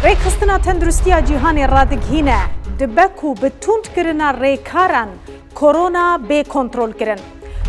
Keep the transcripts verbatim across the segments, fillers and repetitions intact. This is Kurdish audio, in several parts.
Rêkxistina Tenduristiya Cîhanê radigihîne, dibe ku bi tundkirina rêkaran korona bê kontrolkirin.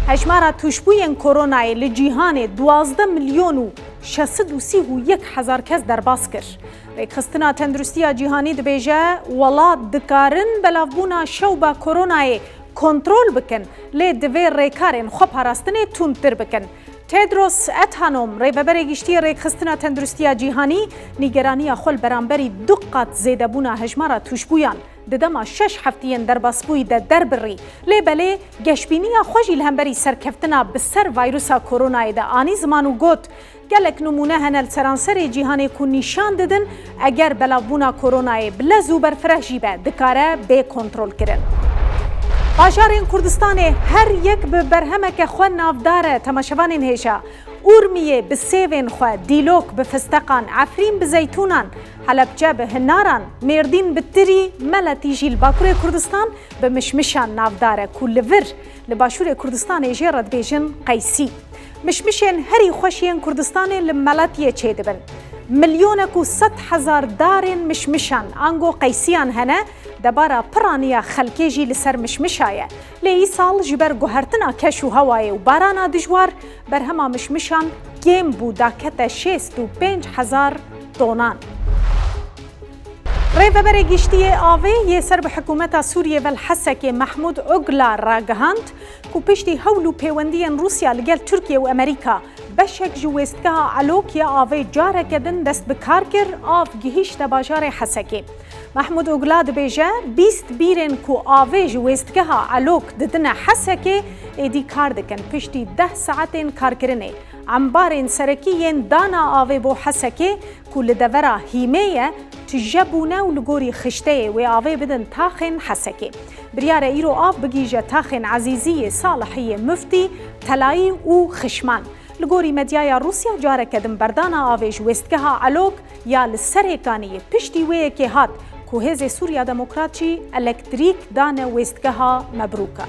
Hejmara tûşbûyên koronayê li cîhanê duwazdeh milyon û şeş sed û sî û yek hezar kes derbas kir. Rêkxistina Tenduristiya Cîhanî dibêje, welat dikarin belavbûna şewba koronayê kontrol bikin, lê divê rêkarên xweparastinê tundtir bikin. Tedros Adhanom, rêveberê giştî yê Rêkxistina Tenduristiya Cîhanî, nîgeraniya xwe li beramberî du qat zêdebûna hejmara tûşbûyan di dema şeş heftiyên derbasbûyî de derbirî. Lê belê geşbîniya xwe jî li hemberî serkeftina bi ser vayrusa koronayê de anî ziman û got, gelek nimûne hene li seranserê cîhanê ku nîşan didin, eger belavbûna koronayê bi lez û berfireh jî be, dikare bê kontrolkirin. Bajarên Kurdistanê her yek bi berhemeke xwe navdar e, temaşevanên hêja. Urmiyê bi sêvên xwe, Dîlok bi fisteqan, Efrîn bi zeytûnan, Helebce bi hinaran, Mêrdîn bi tirî, Meletî jî li Bakurê Kurdistan bi mişmişan navdar e ku li vir li Başûrê Kurdistanê jê re dibêjin qeysî. Mişmişên herî xweş yên Kurdistanê li Meletiyê çêdibin. Milyonek û sed hezar darên mişmişan ango qeysiyan hene, debara piraniya xelkê jî li ser mişmişa ye. Lê îsal ji ber guhertina keş û hewayê û barana dijwar, berhema mişmişan kêm bû, dakete şêst û pênc hezar tonan. Rêveberê Giştî yê Avê yê ser bi hikûmeta Sûriyê ve li Hesekê Mehmûd Ugla ragihand ku piştî hewl û pêwendiyên Rûsya li gel Tirkiye û Amerîka beşek ji wêstgeha Elok ya avê careke din dest bi kar kir, av gihîşte bajarê Hesekê. Mehmûd Ugla dibêje, bîst bîrên ku avê ji wêstgeha Elok didine Hesekê, êdî kar dikin. Piştî deh saetên karkirinê, embarên serekî yên dana avê bo Hesekê ku li devera Hîmê ye, tije bûne û li gorî xişteyê wê avê bidin taxên Hesekê. Biryar e îro av bigihîje taxên Ezîziyê, Salihiyê, Miftî, Telayî û Xişman. Li gorî medyaya Rûsya careke din berdana avê ji wêstgeha Elok ya li Serêkaniyê piştî wê yekê hat ku Hêzê Sûriya Demokrat jî elektrîk dane wêstgeha Mebrûka.